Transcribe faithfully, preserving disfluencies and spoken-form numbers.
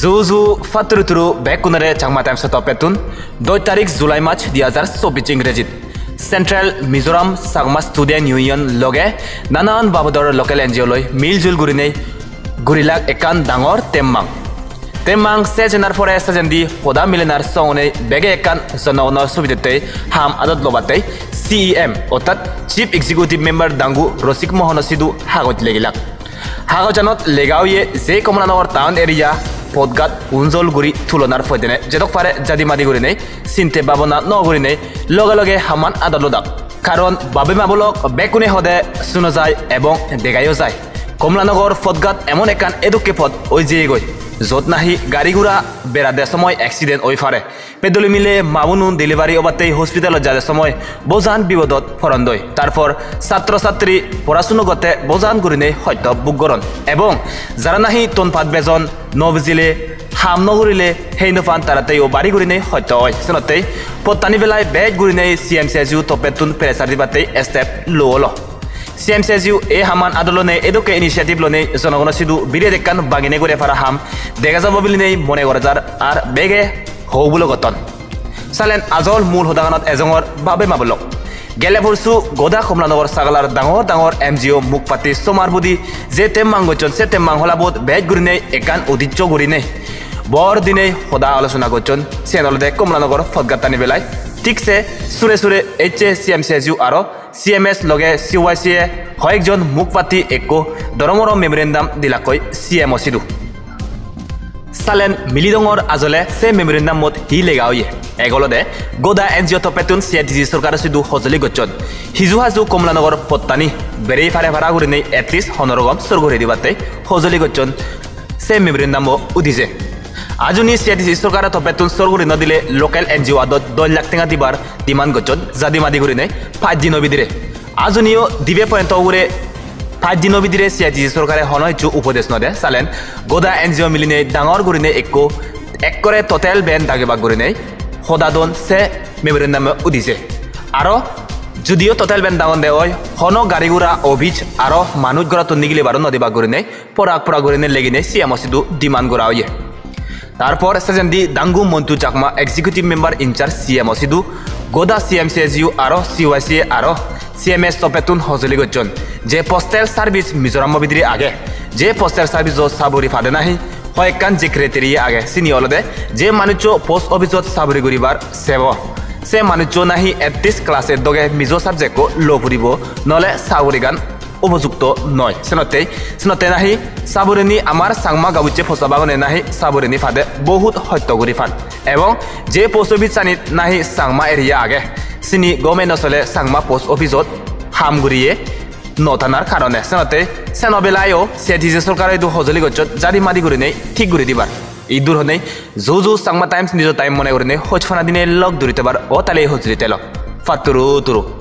Ju ju patturu turu bekkunore Changma Times-o toppettun. Doj tarik July mas di hajar chobbish Ingrejit. Central Mizoram Changma Student Union loge nanan babodor local N G O loi miljul gurinei gurilak ekkan dangor temmang. Temmang sejenar pore sejendi hoda milenar songonei bege ekkan jonogonor subidettei ham adot lobattei C E M ortat Chief Executive Member dangu Rosik Mohono sidu hagoj legilak. Hagojanot lega oye je Kamalanagar town area podgat unjol guri tulonar poidene jedok pare jadi madi gurinei sinte babona no gurinei loge loge haman adot lodak. Karon babe ma bolok bekkune hode suno jai ebong degayo jai. Kamalanagar podgat emon ekkan edukke pod oi jeyegoi, jot nahi gari gura berade somoy accident oi pare. Pedoli mile mabunun delivery obattei hospitalot jade somoy bojan bibodot porondoi. Tarpor satro satri porasuno gotte bojan gurinei hosto buk goron. Ebong jara nahi tonpat bejon no bijile ham no gurile hei no pan taratteiyo bari gurinei hosto oi. Senottei pottani belai bej gurinei C M C S U toppettun pressure dibattei step lo olo. C M C S U e haman adolone edokke initiative lonei jonogono sidu biret ekkan bagine gure para ham dega jabo bilinei mone gora jar ar bege houbulo gotton. Salen ajol mul hodaganot ejongor babe ma bolok. Gele porsu goda Kamalanagar sagalar dangor dangor N G O mukpatti somar budi je temmang gocchon se temmang holabot bej gurinei ekkan udiccho gurinei bor dinei hoda alochona gocchon, siyen olode Kamalanagar podgattani belai. Thik se sure sure ecche C M C S U aro C M S loge C Y C A hoyekjon mukpatti ekko doromoro memorandum dilakkoi C M o sidu. Salen mili dongor ajole se memorandum-ot hi lega oye. Ek olode goda N G O toppettun C I T C sorkaro sidu hojoli gocchon. Hiju haju Kamalanagar pottani berei pare para gurinei at least hono rokom sor guri dibattei hojoli gocchon se memorandum-o udije. Ajuni C I T C sorkaro toppettun sor guri no dile local N G O adot doj lakh tenga dibar demand gocchon jadi madi gurinei paj dino bidire. Ajuniyo dibe point-o ugure paj dino bidire C I T C sorkare hono hissu upodes no de, salen goda N G O milinei dangor gurinei ekko ekkore total ban dagebak gurinei hoda don se memorandum-o udije. Aro judiyo total ban dagonde oi, hono gari gura, office aro manuj gorattun nigilibaro no dibak gurinei porak porak gurinei leginei C M o sidu demand gora oye. Tarpor sejendi dangu Montu Chakma, Executive Member in charge C M o sidu, goda C M C S U aro C Y C A aro C M S toppettun hojoli gocchon je postal service Mizoram-o bidire age, je postal service-o saburi pade nahi hoyekkan je criteria age, sini olode je manuccho post office-ot saburi guribar sebo, se manuccho nahi at least class eight doge Mizo subject-o lo puribo, nole saburigan upojukto noi. Senottei, senottei nahi saburini amar Changma gabucche posa bagone nahi saburini pade bohut hosto guri pan. Ebong je post office-anit nahi Changma area age, sini gome no sole Changma post office-ot ham guriye no tanar karone. Senottei seno belayo C I T C sorkare idu hojoli gocchon jadi madi gurinei thik guri dibar. Idur honei ju ju Changma Times nijo time mone gurinei hojpana dinei lok duri tebar o tale hojoli telo. Patturu turu.